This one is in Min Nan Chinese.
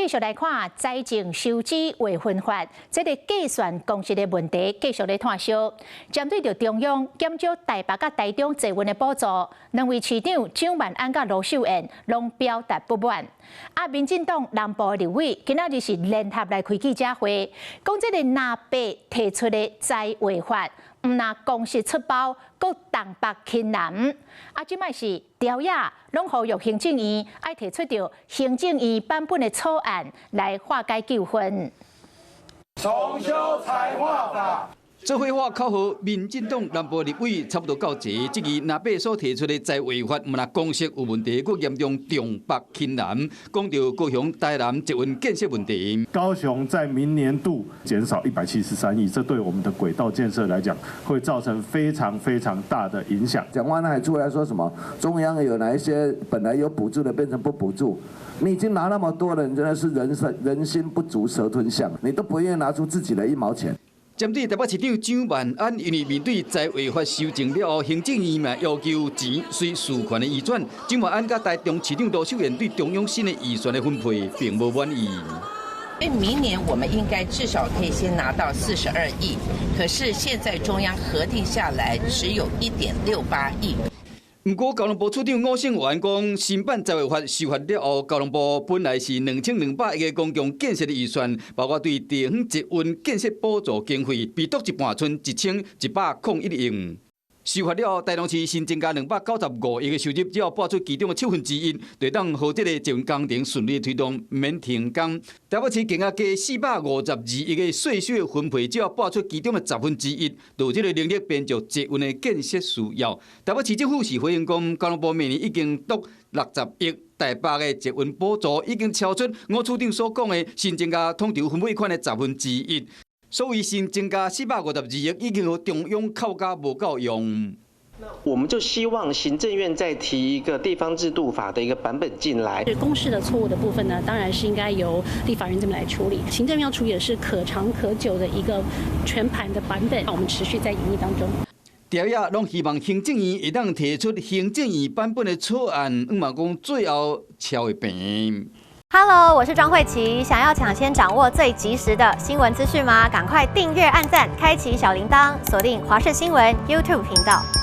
繼續來看財政收支劃分法，這个計算公式的問題繼續咧湠燒。針對著中央減少台北佮台中捷運的補助，兩位市長蔣萬安佮盧秀燕攏表達不滿。啊，民進黨南部的立委今仔日是聯合來開記者會，講這个藍白提出的財劃法，毋但公式出包，閣重北輕南。啊，這擺是朝野攏呼籲行政院愛提出著行政院版本的草案來化解糾紛。重修財劃法。這會話口號，民進黨南部立委差不多到齊，質疑藍白所提出的財劃法，毋但公式有問題，閣嚴重重北輕南，講著高雄、台南捷運建設問題。高雄在明年度減少173億，這對我們的軌道建設來講，會造成非常非常大的影響。蔣萬安還出來說什麼？中央有哪一些本來有補助的變成不補助？你已經拿那麼多了，你真的是人生人心不足蛇吞象，你都不願意拿出自己的一毛錢。針對台北市長蔣萬安，因為面對財劃法修正了後，行政院嘛要求錢隨事權的移轉，蔣萬安佮台中市長盧秀燕對中央新的預算的分配並無滿意。因為明年我們應該至少可以先拿到42億，可是現在中央核定下來只有1.68億。毋過，交通部處長吳勝源講，新版財劃法修法了後，交通部本來是2200億的公共建設的預算，包括對地方捷運建設補助經費，被剁一半，賰1101億。修法了後，台中市新增加295億的收入，只要撥出其中的1/7，就當予這个捷運工程順利推動，免停工。台北市更加加452億的稅收的分配，只要撥出其中的1/10，就有這个能力編就捷運的建設需要。台北市政府是回應講，交通部明年已經剁60億台北的捷運補助，已經超出吳處長所講的新增加統籌分配款的1/10。所以新增加452億，已經予中央扣甲無夠用。我們就希望行政院再提一個地方制度法的一個版本進來。公式的錯誤的部分呢，當然是應該由立法院這邊來處理。行政院要處理的是可長可久的一個全盤的版本，我們持續在研議當中。朝野攏希望行政院會當提出行政院版本的草案，毋嘛講最後超會平。 Hello，我是莊慧琪。想要搶先掌握最及時的新聞資訊嗎？趕快訂閱、按讚、開啟小鈴鐺，鎖定華視新聞 YouTube 頻道。